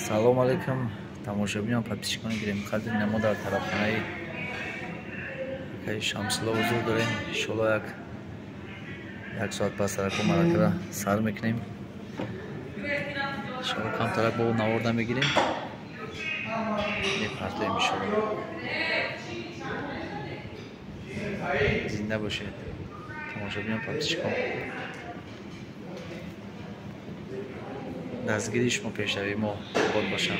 Салом алейкум, тамошобинон, подписчикони гиромиқадр. Мо дар тарабхонаи акаи Шамсулло ҳузур дорем. Иншоалло, як соат пас тараку маъракара сар мекунем. Иншоалло, камтарак бо навор намегирем, мепартоем, иншоалло. Зинда бошед, тамошобинон, подписчикон. Дастгирии шумо пешравии мо обод бошанд.